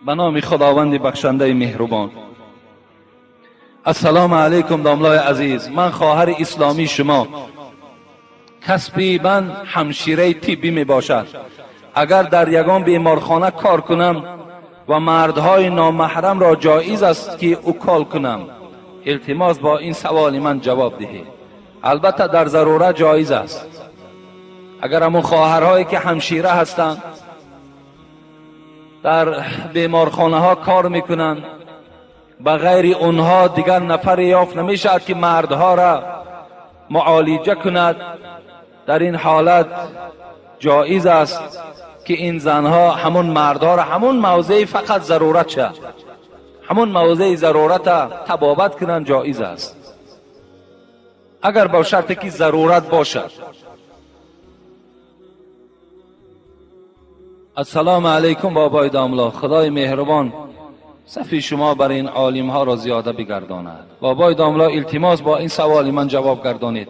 Ба номи Худованди бахшандаи меҳрубон. Ассалому алайкум, домлои азиз. Ман хоҳари исломии шумо. Касби ман ҳамшираи тиббӣ мебошад. Агар дар ягон беморхона кор кунам ва мардҳои номаҳрамро ҷоиз аст ки укол кунам? Илтимос, бо ин саволи ман ҷавоб диҳед. Албатта, дар зарурат ҷоиз аст. Агар ҳамун хоҳарҳое ки ҳамшира ҳастанд, дар беморхонаҳо кор мекунанд, ба ғайри онҳо дигар нафаре ёфт намешавад ки мардҳоро муолиҷа кунад, дар ин ҳолат ҷоиз аст ки ин занҳо ҳамун мардҳоро ҳамун мавзеи фақат зарурат шад, ҳамун мавзеи зарурата табобат кунанд, ҷоиз аст, агар ба шарте ки зарурат бошад. Ассалому алайкум, бобои домло. Худои меҳрубон сафи шумо бар ин олимҳоро зиёда бигардонад. Бобои домло, илтимос, бо ин саволи ман ҷавоб гардонед.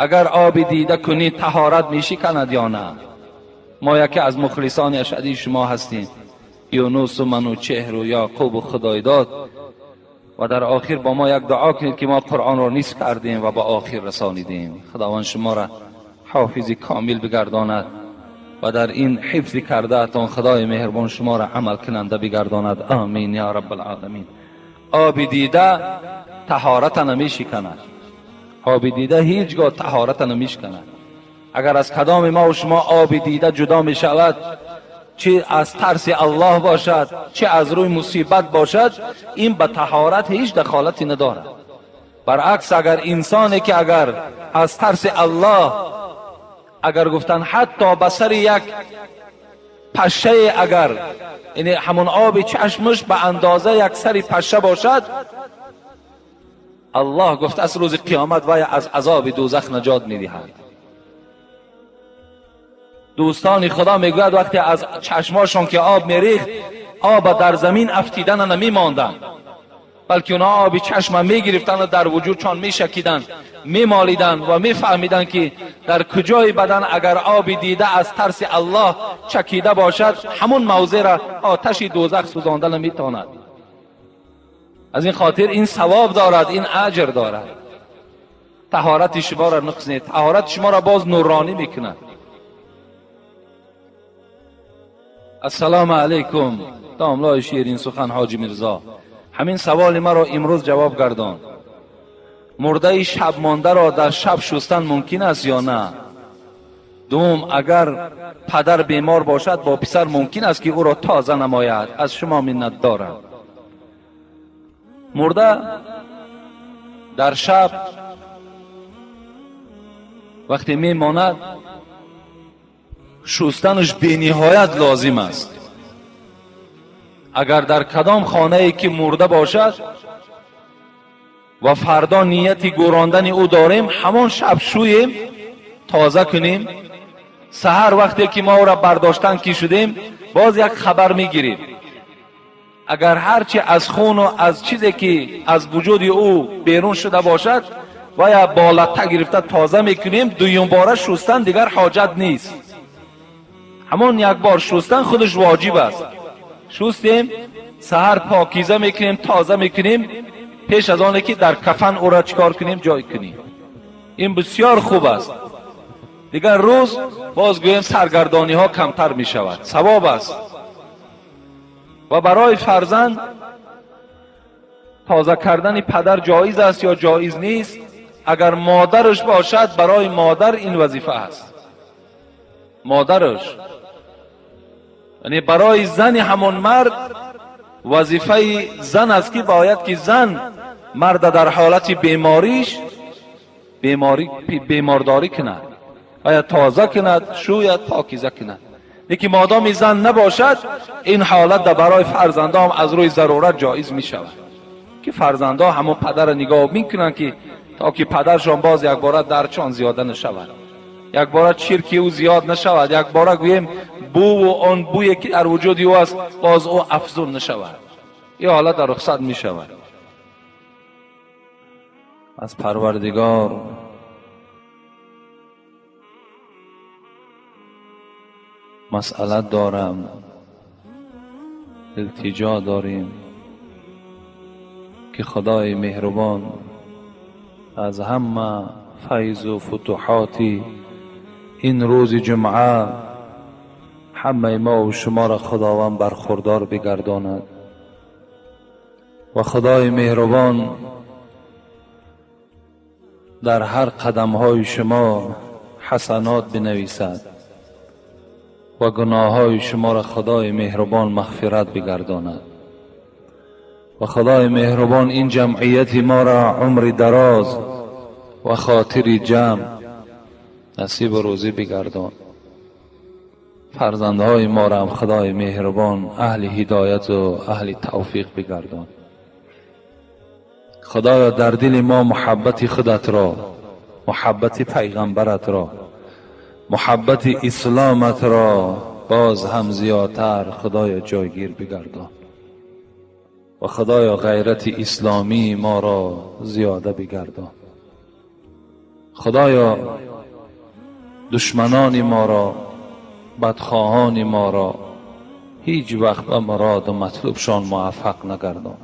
Агар оби дида кунӣ, таҳорат мешиканад ё на? Мо яке аз мухлисони ашадии шумо ҳастем, Юнусу Манучеҳру Яъқубу Худойдод. Ва дар охир бо мо як дуо кунед, ки мо Қуръонро нисф кардем ва ба охир расонидем. Худованд шуморо ҳофизи комил бигардонад ва дар ин ҳифзи кардаатон Худои меҳрубон шуморо амалкунанда бигардонад. Амин я раббалъоламин. Оби дида таҳората намешиканад. Оби дида ҳеҷ гоҳ таҳората намешиканад. Агар аз кадоми мо шумо оби дида ҷудо мешавад, чӣ аз тарси Аллоҳ бошад, чӣ аз рӯи мусибат бошад, ин ба таҳорат ҳеҷ дахолате надорад. Баръакс, агар инсоне ки агар аз тарси Аллоҳ, агар гуфтан, ҳатто ба сари як пашшае, агар яъне ҳамон оби чашмаш ба андоза як сари пашша бошад, Аллоҳ гуфтааст, рӯзи қиёмат вай аз азоби дӯзах наҷот медиҳад. Дӯстони Худо мегӯяд, вақте аз чашмошон ки об мерихт, оба дар замин афтидана намемонданд, балки онҳо оби чашма мегирифтанд ва дар вуҷудшон мешакиданд, мемолиданд ва мефаҳмиданд, ки дар куҷои бадан агар оби дида аз тарси Аллоҳ чакида бошад, ҳамун мавзеъра оташи дӯзах сӯзонда наметавонад. Аз ин хотир ин савоб дорад, ин аҷр дорад. Таҳорати шуморо нуқс не, таҳорати шуморо боз нуронӣ мекунад. Ассалому алайкум, домлои ширин сухан Ҳоҷи Мирзо. Ҳамин саволи маро имрӯз ҷавоб гардон. Мурдаи шабмондаро дар шаб шустан мумкин аст ё на? Дуввум, агар падар бемор бошад, бо писар мумкин аст ки ӯро тоза намояд? Аз шумо миннат дорам. Мурда дар шаб вақте мемонад, шустанаш бениҳоят лозим аст. Агар дар кадом хонае ки мурда бошад ва фардо нияти гӯрондани ӯ дорем, ҳамон шаб шӯем, тоза кунем. Саҳар вақте ки мо ӯра бардоштан ки шудем, боз як хабар мегирем. Агар ҳарчи аз хуну аз чизе ки аз вуҷуди ӯ берун шуда бошад, вая бо латта гирифта тоза мекунем. Дуюмбора шустан дигар ҳоҷат нест. Ҳамон як бор шустан худаш воҷиб аст. Шустем, саҳар покиза мекунем, тоза мекунем, пеш аз оне ки дар кафан ӯро чикор кунем, ҷой кунем. Ин бисёр хуб аст. Дигар рӯз боз гӯем, саргардониҳо камтар мешавад, савоб аст. Ва барои фарзанд тоза кардани падар ҷоиз аст ё ҷоиз нест? Агар модараш бошад, барои модар ин вазифа аст. Модараш, яъне барои зани ҳамон мард, вазифаи зан аст, ки бояд ки зан марда дар ҳолати бемориш бемордорӣ кунад, бояд тоза кунад, шӯяд, покиза кунад. Лекин модоми зан набошад, ин ҳолат барои фарзандом аз рӯи зарурат ҷоиз мешавад, ки фарзандҳо ҳамон падарро нигоҳ мекунанд, ки то ки падаршон боз якбора дардшон зиёда нашавад, якбора чирки ӯ зиёд нашавад, якбора гӯем, бӯву он бӯе ки дар вуҷуди ӯ аст, боз ӯ афзун нашавад. Ин ҳолат дар рухсат мешавад. Аз Парвардигор масъалат дорам. التجا داریم که خدای مهربان از همه فیض و فتوحات این روز جمعه همه ما و شما را خداوند برخوردار بگرداند و خدای مهربان در هر قدم های شما حسنات بنویسد و گناه های شما را خدای مهربان مغفرت بگرداند و خدای مهربان این جمعیت ما را عمر دراز و خاطر جمع نصیب و روزی بگردان. فرزندهای ما را هم خدای مهربان اهل هدایت و اهل توفیق بگردان. خدایا در دل ما محبت خودت را، محبت پیغمبرت را، محبت اسلامت را باز هم زیادتر خدایا جایگیر بگردان و خدایا غیرت اسلامی ما را زیاده بگردان. خدایا دشمنان ما را، بدخواهان ما را هیچ وقت به مراد و مطلوبشان موفق نگردان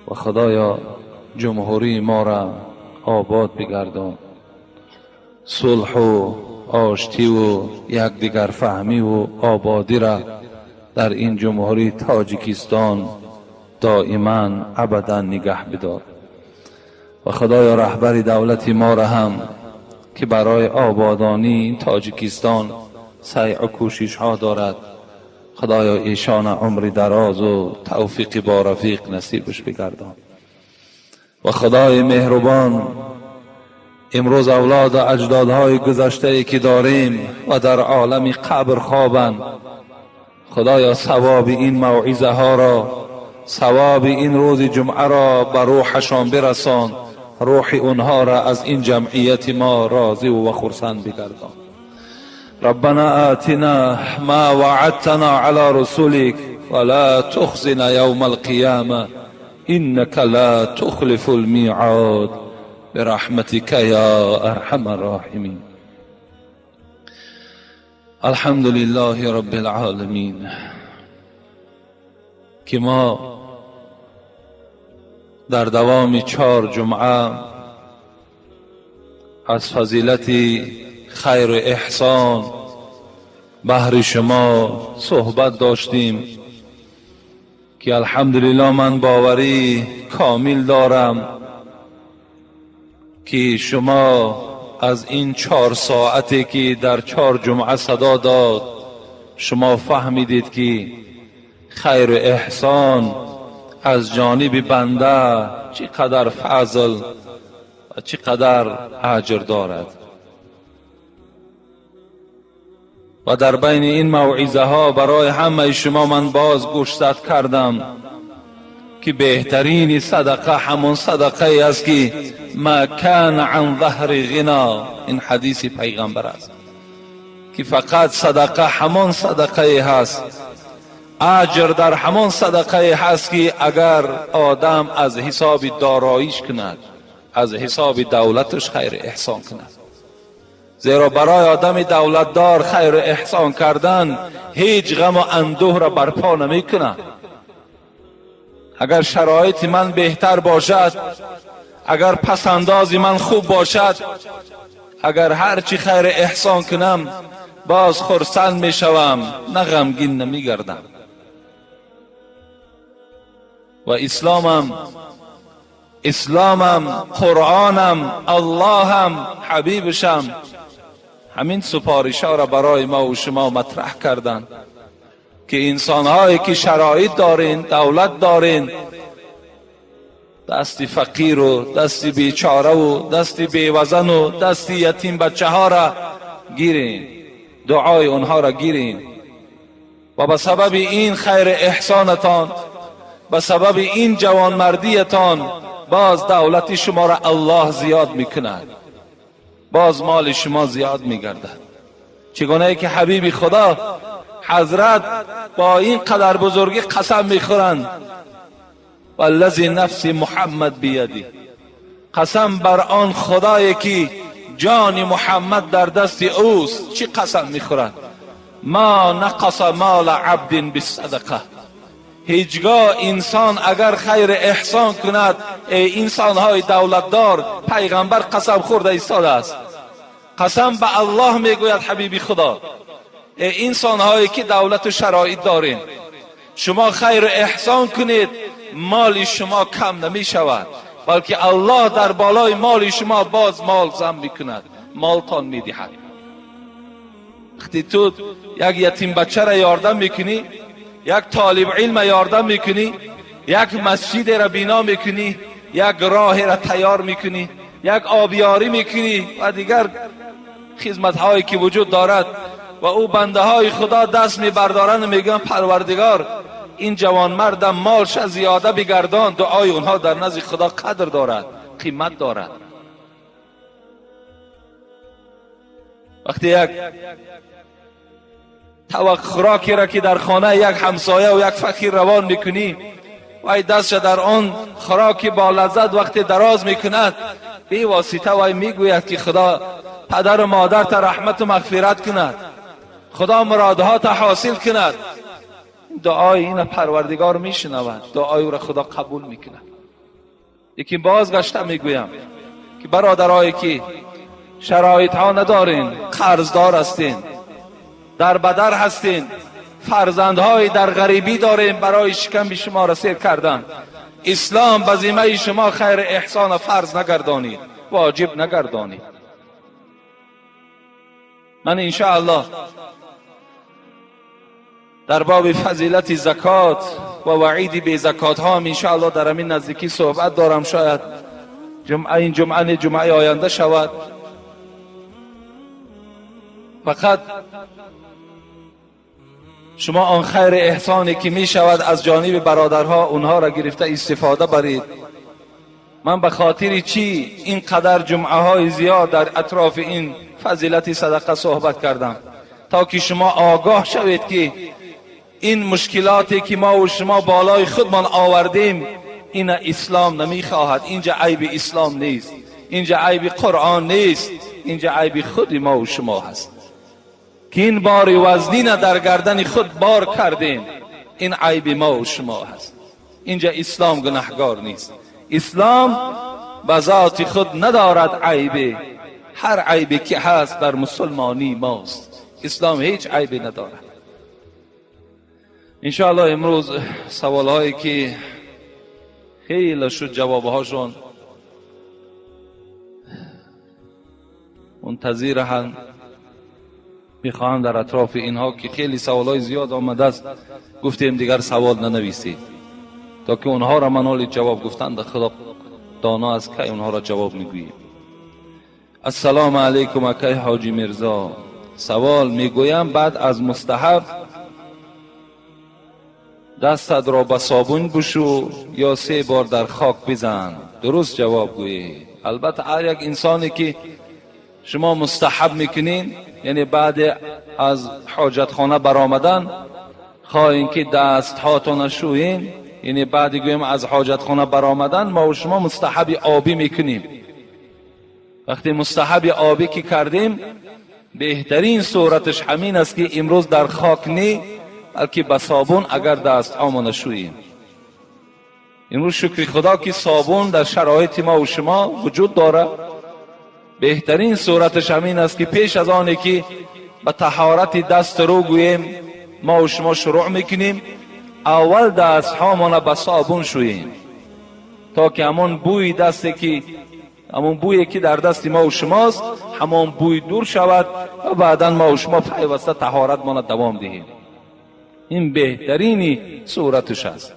و خدایا جمهوری ما را آباد بگردان. صلح و آشتی و یکدیگر فهمی و آبادی را در این جمهوری تاجیکستان دائما ابدا نگه بدار و خدایا رهبر دولت ما را هم که برای آبادانی تاجیکستان سعی و کوشش ها دارد، خدایا ایشان عمر دراز و توفیق با رفیق نصیبش بگردان. و خدای مهربان امروز اولاد و اجدادهای گذشته که داریم و در عالم قبر خوابند، خدایا ثواب این موعظه ها را، ثواب این روز جمعه را به روحشان برسان، روح اونها را از این جمعیت ما راضی و خرسند بگردان. ربنا آتنا ما وعدتنا على رسولك ولا تخزنا يوم القيامة إنك لا تخلف الميعاد برحمتك يا أرحم الراحمين. الحمد لله رب العالمین که ما در دوام 4 جمعه از فضیلت خیر و احسان بهر شما صحبت داشتیم که الحمدلله من باوری کامل دارم که شما از این 4 ساعتی که در 4 جمعه صدا داد، شما فهمیدید که خیر و احسان از جانب بنده چقدر فضل و چقدر اجر دارد. و در بین این موعظه ها برای همه شما من باز گوشزد کردم که بهترین صدقه همون صدقه است که ما کان عن ظهر غنا، این حدیث پیغمبر است که فقط صدقه همون صدقه هست، اجر در همان صدقه هست که اگر آدم از حساب داراییش کند، از حساب دولتش خیر احسان کند. زیرا برای آدم دولتدار خیر احسان کردن هیچ غم و اندوه را برپا نمی کند. اگر شرایط من بهتر باشد، اگر پسنداز من خوب باشد، اگر هرچی خیر احسان کنم باز خرسند می شوم، نه غمگین نمی گردم. و اسلامم، قرآنم، اللهم، حبیبشم همین سپارش ها را برای ما و شما مطرح کردند که انسانهایی که شرایط دارین، دولت دارین، دست فقیر و دست بیچاره و دست بیوزن و دست یتیم بچه ها را گیرین، دعای اونها را گیرین و به سبب این خیر احسانتان، به سبب این جوانمردیتان باز دولت شما را الله زیاد میکند، باز مال شما زیاد میگردد. چگونه که حبیب خدا حضرت با این قدر بزرگی قسم میخورند، والذی نفس محمد بیدی، قسم بر آن خدایی که جان محمد در دست اوست. چی قسم میخورند؟ ما نقص مال عبد بالصدقه. هیچگاه انسان اگر خیر احسان کند، ای انسانهای دولتدار، پیغمبر قسم خورده ایستاده است، قسم به الله میگوید حبیبی خدا، ای انسانهایی که دولت و شرایط دارین، شما خیر احسان کنید، مال شما کم نمی شود، بلکه الله در بالای مال شما باز مال زم میکند، مالتان میدهد. وقتی تو یک یتیم بچه را یاردم میکنی، یک طالب علم یاردم میکنی، یک مسجد را بنا میکنی، یک راه را تیار میکنی، یک آبیاری میکنی و دیگر خدمت هایی که وجود دارد، و او بنده های خدا دست میبردارند و میگن پروردگار این جوان مردم مالش زیاده بگردان. دعای اونها در نزد خدا قدر دارد، قیمت دارد. وقتی یک طبق خوراکی را که در خانه یک همسایه و یک فقیر روان میکنی، وای دستش در آن خوراکی با لذت وقتی دراز میکند، بی واسطه وای میگوید که خدا پدر و مادر تا رحمت و مغفرت کند، خدا مرادها تا حاصل کند. دعای این پروردگار میشنود، دعای او را خدا قبول میکند. یکی بازگشته میگویم که برادرایی که شرایط ها ندارین، قرضدار هستین، در بدر هستین، فرزندهای در غریبی دارین، برای شکم شما را سیر کردن، اسلام به ذمه شما خیر احسان فرض نگردانید، واجب نگردانید. من انشاءالله در باب فضیلت زکات و وعید به زکات ها هم انشاءالله در همین نزدیکی صحبت دارم، شاید جمعه این جمعه جمعه آینده شود. فقط شما آن خیر احسانی که می شود از جانب برادرها اونها را گرفته استفاده برید. من به خاطر چی اینقدر جمعه های زیاد در اطراف این فضیلت صدقه صحبت کردم؟ تا که شما آگاه شوید که این مشکلاتی که ما و شما بالای خودمان آوردیم، این اسلام نمیخواهد. اینجا عیب اسلام نیست، اینجا عیب قرآن نیست، اینجا عیب خود ما و شما هست که این بار وزنین در گردن خود بار کردیم. این عیب ما و شما هست. اینجا اسلام گناهگار نیست. اسلام به ذات خود ندارد عیب، هر عیبی که هست در مسلمانی ماست. اسلام هیچ عیبی ندارد. انشاءالله امروز سوال هایی که خیلی شد جوابهاشون منتظر هم میخواهم در اطراف اینها که خیلی سوال های زیاد آمده است، گفتیم دیگر سوال ننویسید تا که اونها را من حال جواب گفتند خدا دانا از که اونها را جواب میگوییم. السلام علیکم اکای حاجی میرزا، سوال میگویم بعد از مستحب دستت را به صابون بشو یا 3 بار در خاک بزن؟ درست جواب گویی. البته هر یک انسانی که شما مستحب میکنین، یعنی بعد از حاجتخانه برآمدن خواهین که دست هاتون شوین، یعنی بعد گویم از حاجتخانه برآمدن ما و شما مستحب آبی میکنیم. وقتی مستحب آبی که کردیم، بهترین صورتش همین است که امروز در خاک نی، بلکه به صابون اگر دست هامان شوییم. امروز شکر خدا که صابون در شرایط ما و شما وجود داره. بهترین صورتش همین است که پیش از آنی که به طهارت دست رو گوییم ما و شما شروع میکنیم، اول دست هامان به صابون شوییم تا که همون بوی دستی که همون بویی که در دست ما و شماست همون بوی دور شود و بعدا ما و شما پیوسته طهارت ما دوام دهیم. این بهترینی صورتش است.